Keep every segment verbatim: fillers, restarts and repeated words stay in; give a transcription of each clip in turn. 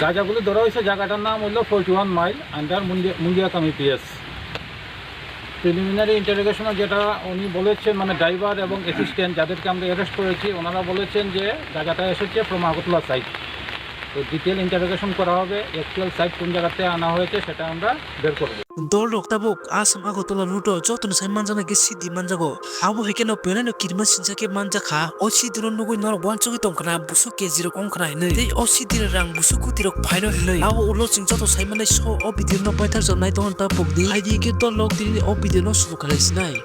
যা যাগুলি ধরা হয়েছে, জায়গাটার নাম হলো ফোর্টি ওয়ান মাইল, আন্ডার মুন্ডিয়া, মুন্ডিয়াকাম ইপিএস। প্রিলিমিনারি ইন্টারোগেশনে যেটা উনি বলেছেন, মানে ড্রাইভার এবং অ্যাসিস্ট্যান্ট যাদেরকে আমরা অ্যারেস্ট করেছি, ওনারা বলেছেন যে জায়গাটা এসেছে ফ্রম আগরতলা সাইড। তো ডিটেল ইন্টারোগেশন করা হবে, অ্যাকচুয়াল সাইট কোন জায়গাতে আনা হয়েছে সেটা আমরা বের করব। Dol rok tabuk Assam Agartala route o joto ni sai manjaknai khe city manjago. Abo hai kheno belai no kirima sinsa khe manjakha. O city no nugui norok uansugui tongkhna, busuk K G rok ongkhna hinui. Tei o city ni rang busuk kuti rok phaino hinui. Abo ulo chwng joto sai manai so o video no paithak jor nai tongna ta pokdi. Hai di khe dol rok tini o video no suru khalai sinai.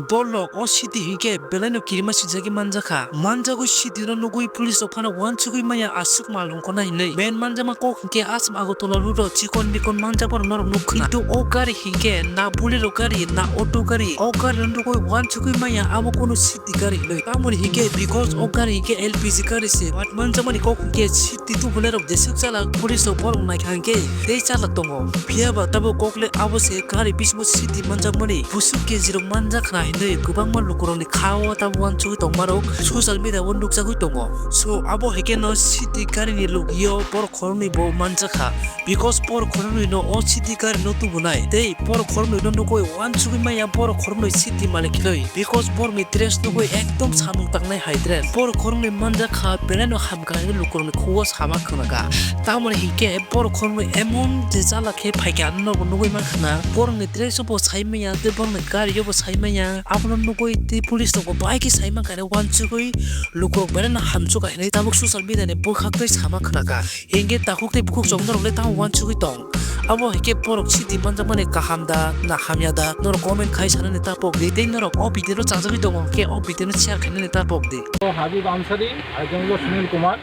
Dol rok o city hinkhe belai no kirima sinsa khe manjakha. Manjagui city no nugui police rok phano uansugui maya aswk mal ongkhorna hinui. Main manjakma kok hinkhe Assam Agartala route o chikon bikon manjakma rok norok nukkhna. Kintu o gari hinkhe na Bolero gari, na auto gari. O gari no nugui uansugui maya abo kono city gari hinui. Tamoni hinkhe because o gari hinkhe L P G gari se. But manjakmani kok hinkhe city tubunai rok jeswk chalak police rok borok naikha hinkhe tei chalak tongo. Phiya ba tabuk kok le abo se gari bisingo city manjakmani busuk K G rok manjakha hinui kwbangma lukurokni kha o tabuk uansugui tongmarok social media o nukjagui tongo. So abo hinkhe no city gari ni logio borok khoroknwi bo manjakha. Because borok khoroknwi no o city gari no tubunai tei borok khoroknwi no nugui uansugui maya borok khoroknwi city malik hinui. Because borokni dress nugui ekdom samung tangnai hai dress. Borok khoroknwi manjakha belai no hamkha hinui lukurokni khugo sama khwnakha. Tamoni hinkhe borok khoroknwi emon je chala khe phaikha norokbo nugui mankhana. Borokni dress o bo sai manya tei borokni gari o bo sai manya. Abono nugui tei police rok bo bai khe sai mankha hinui uansugui lukurok belai no hamsukha hinui tabuk social media ni bwkhak tei sama khwnakha. Hinkhe takhuk tei bukhuk chwng norok le tamo uansugui tong. Abo hinkhe borok city manjakmani kaham da na hamya da norok comment khai sanani ta pokdi tei norok o video no chajagui tongo hinkhe o video no share khainani ta pokdi. তো হাবিব আনসারি, আরেকজন হলো সুনীল কুমার,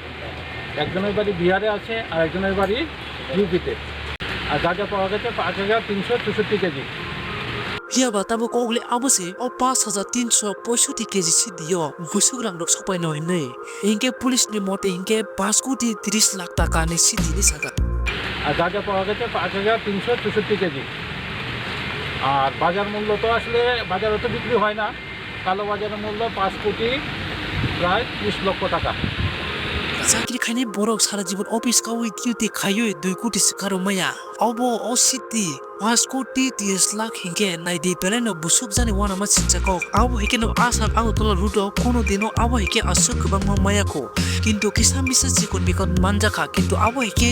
একজনের বাড়ি বিহারে আছে আর একজনের বাড়ি ইউপিতে। আর গাঁজা পাওয়া গেছে পাঁচ হাজার তিনশো চৌষট্টি KG. Phiya ba tabuk kok le abo se o paanch hajar tinsho poisotti K G city o busuk rang rok sopai no hinui. Hinkhe police ni mote hinkhe paanch koti tris lakh taka ni city ni saka. আর গাঁজা পাওয়া গেছে পাঁচ হাজার তিনশো চৌষট্টি কেজি। আর বাজার মূল্য তো আসলে বাজারে তো বিক্রি হয় না, কালো বাজারের মূল্য পাঁচ কোটি প্রায় ত্রিশ লক্ষ টাকা। Chakri khainai borok sara jibon office kaui duty khaiwi dui koti swkaro maya. Obo o city paanch koti tris lakh hinkhe naidi belai no busuk jani uanama sinjakok. Abo hinkhe no Assam Agartala route o kono dino abo hinkhe aswk kwbangma mayakho. Kintu kisa misa chikon bikon manjakha, kintu abo hinkhe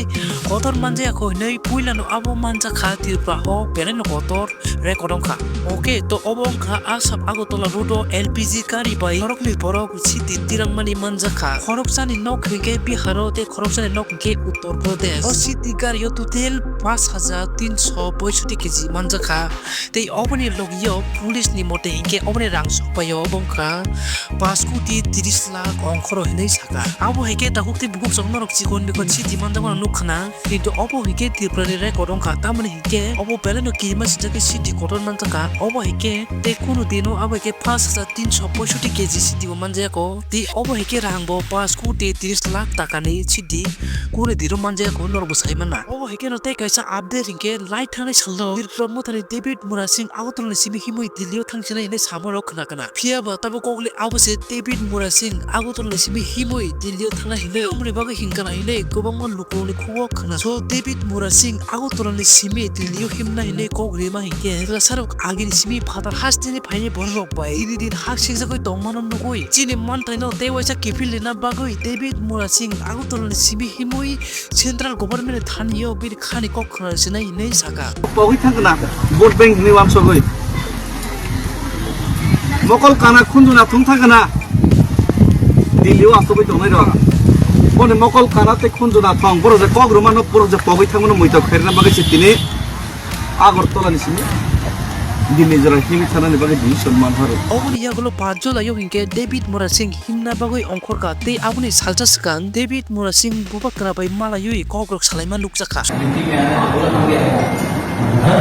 kotor manjakha hinui puilano abo manjakha Tripura o belai no kotor record wngkha. Okay, to obo wngkha Assam Agartala route o L P G gari bai khoroknwi borok city tirangmani manjakha. Khoroksani nok hinkhe Bihar o tei khoroksani nok hinkhe Uttar Pradesh. O city gari o total paanch hajar tinsho poisotti K G manjakha. Tei oboni logio police ni mote hinkhe oboni rang sokpaio obo wngkha paanch koti tris lakh ongkhoro hinui saka. Abo hinkhe takhuk tei bukhuk chwng norok chikon bikon city manjakmano nukkhana. Kintu obo hinkhe Tripura ni record wngkha, tamoni hinkhe obo belai no kirima swijak khe city kotor manjakha. Obo hinkhe tei kunu dino abo hinkhe paanch hajar tinsho poisotti K G city bo manjayako. Tei obo hinkhe rang bo paanch koti tris lakh taka ni city kunu dino manjayako norok bo sai mana. Obo hinkhe no tei kaisa update hinkhe lai thangnai salno Tripura Mothani David Murasing Agartala ni simi himwi Delhi o thangsinai hinwi samarok khna khna. Phiya ba tabuk kok le abo se David Murasing Agartala ni simi himwi Delhi o thangna hinwi. Omoni bagwi hinkha na hinwi kwbangma lukurokni khugo khna. So David Murasing Agartala ni simi Delhi o himna hinwi kok rima hinkhe, twlasarok agini simi phatar hasteni phaini bororok bai tini din hak singjagwi tongmano nugwi chini manthaino tei waisa kiphil rina bagwi David Murasing Agartala ni simi himwi Central Government ni thani o bini khani kok khna sinai hinwi saka. Pogwi thangna vote bank hinwi wansogwi. Mokol kana khunjuna thung thangna. Delhi o asogwi tongnai rok. Boni mokol kana tei khunjuna thong. Borok je kok rwmano, borok je pogwi thangmano muitok khairina bagwi se tini Agartala ni simi Delhi jora himwi thanani bagwi decision man haro. Oboni yagulo paanch July o hinkhe David Murasing himna bagwi ongkhorkha tei aboni salsa swkang David Murasing bubagra bai malaiwi kokrok salaima nukjakha. Duty में आने को बोला, हम भी आएंगे। हाँ,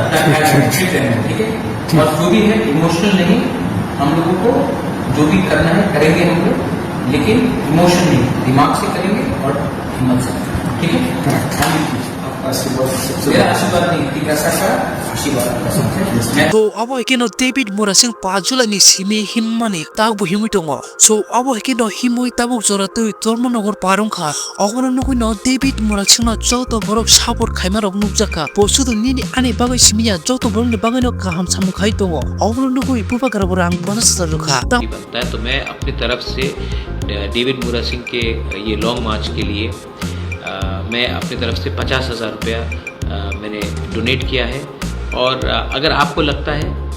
ठीक है। ठीक है। और जो भी है, इमोशनल नहीं, हम लोगों को जो भी करना है, करेंगे हम लोग, लेकिन इमोशन नहीं, दिमाग से करेंगे और हिम्मत से। ठीक है? हाँ जी। आपका आशीर्वाद सबसे मेरा आशीर्वाद नहीं, ठीक है, ऐसा करा। So abo hai kheno David Murasing Pajula ni simi himmani tabukbo himwi tongo. So abo hai kheno himwi tabuk jora twi Dharmanagar par wngkha. Obono nugwino David Murasingno joto borok support khaimarok nukjakha. Bo sudu nini ani bagwi simi ya, joto borokni bagwino kaham samung khai tongo. Obono nugwi bubagrabo rang bonus rwkha. बनता है, तो मैं अपनी तरफ से, अ, डेविड मुरा सिंह के ये लॉन्ग मार्च के लिए, अ, मैं अपनी तरफ से पचास हज़ार रुपया, अ, मैंने डोनेट किया है। और, अ, अगर आपको लगता है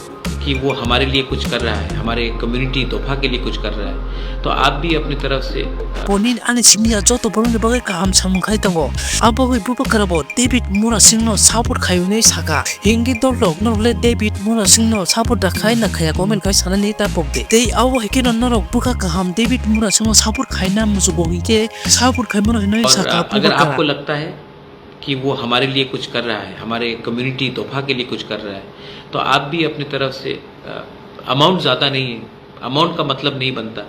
कि वो हमारे लिए कुछ कर रहा है, हमारे कम्युनिटी दोफा के लिए कुछ कर रहा है, तो आप भी अपनी तरफ से, अ, Bo nini ani simi ya joto borokni bagwi kaham samung khai tongo. Abo bagwi bubagrabo David Murasingno support khai hwnwi sakha. Hinkhe dolrok norokle David Murasingno support da khai na khaya comment khai sanani ta pokdi. Tei abo hai kheno norok bwkha kaham David Murasingno support khaina muchugo hinkhe support khaimano hinwi और, sakha अ, अगर bubagra. आपको लगता है कि वो हमारे लिए कुछ कर रहा है, हमारे कम्युनिटी दोफा के लिए कुछ कर रहा है, तो आप भी अपनी तरफ से, अ, अमाउंट ज़्यादा नहीं है, अमाउंट का मतलब नहीं बनता,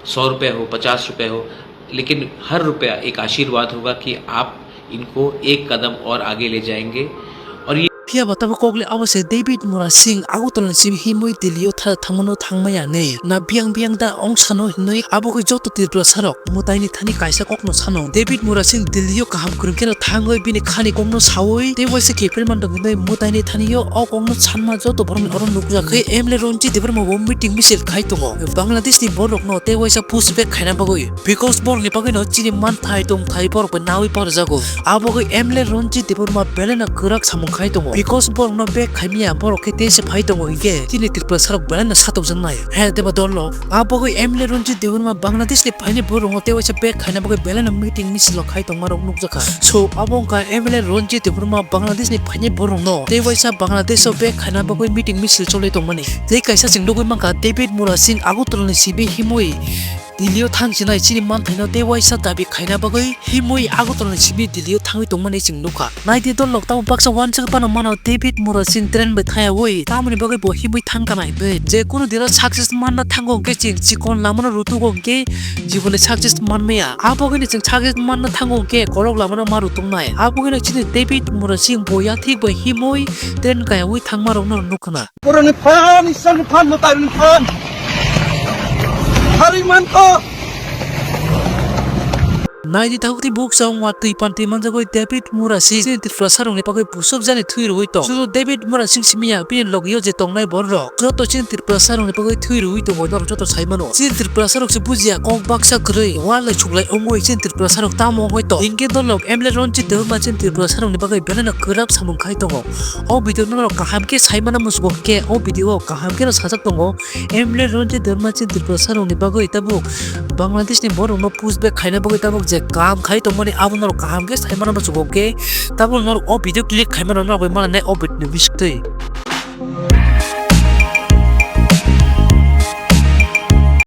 सौ रुपये हो, पचास रुपये हो, लेकिन हर रुपया एक आशीर्वाद होगा कि आप इनको एक कदम और आगे ले जाएंगे। और ये Phiya ba tabuk kokle abo se David Murasing Agartala ni simi himwi Delhi o tha-, thangmano thangmaya hinwi. Na biyang biyang da ong sano hinwi abo khe joto Tripurasarok mwtaini thani kaisa kokno sano. David Murasing Delhi o kaham kwrwng kheno thangwi bini khani kokno sawi tei waisa kiphilma dong hinwi mwtaini thani o kokno sanma joto borokni oro nukjak khe M L A Ranjit Debbarma bo meeting misil khai tongo Bangladesh ni borokno tei waisa push back khaina bagwi. Because borokni bagwino chini manthai tongthai borok bai nawi parjago. Abo khe M L A Ranjit Debbarma belai no kwrak samung khai tongo. Because borokno back khaimya borok khe tei se phai tongo hinkhe chini Tripurasarok belai no satokjaknai. He deba dolo. Abo khe M L A Ranjit Debbarma Bangladesh ni phaini borokno tei waisa back khaina bagwi belai no meeting misil rok khai tongma rok nukjakha. So abo wngkha M L A Ranjit Debbarma Bangladesh ni phaini borokno tei waisa Bangladesh o back khaina bagwi meeting misil cholwi tongmani. Tei kaisa chwng nugwi mankha David Murasing Agartala ni simi himwi Delhi o thang sinai chini manthaino tei waisa dabi khaina bagwi himwi Agartala ni simi Delhi o thangwi tongmani chwng nukha. Naidi dolrok tabuk baksa uansuk phano mano David Murasing train bai thaya oi tamoni bagwi bo himwi thang kanai bai. Je kunu dino success manna thango hwnkhe chwng chikon lamano rutugo hwnkhe jiboni success manmaya. Abo hwnkhe chwng success manna thango hwnkhe kolok lamano ma rutuknai. Abo hwnkhe chini David Murasing bo yathik bai himwi train kaya oi thangma rokno nukha na. Borokni phan, Iswrani phan, mwtairokni phan. Harwi mankho. Naidi tabuk tei buksa wngma twi pantwi manjagwi David Murasing chini Tripurasarokni bagwi busuk jani thwi rwui tong. Sudu David Murasing simi ya bini logio je tongnai borok joto chini Tripurasarokni bagwi thwi rwui tongo norok joto sai mano. Chini Tripurasarok se bujiya kok baksa kwrwi walai suklai wngwi chini Tripurasarok tamo wngwi tong. Hinkhe dolrok M L A Ranjit Debbarma chini Tripurasarokni bagwi belai no kwrak samung khai tongo. O video norok kaham khe sai mana musugo hwnkhe o video o kaham kheno sajak tongo. M L A Ranjit Debbarma chini Tripurasarokni bagwi tabuk Bangladesh ni borokno push back khaina bagwi tabuk je kam khai tongmani abo norok kaham khe sai mana musugo hwnkhe tabuk norok o video click khai mano norok bai mana nai o video ni bisingtwi.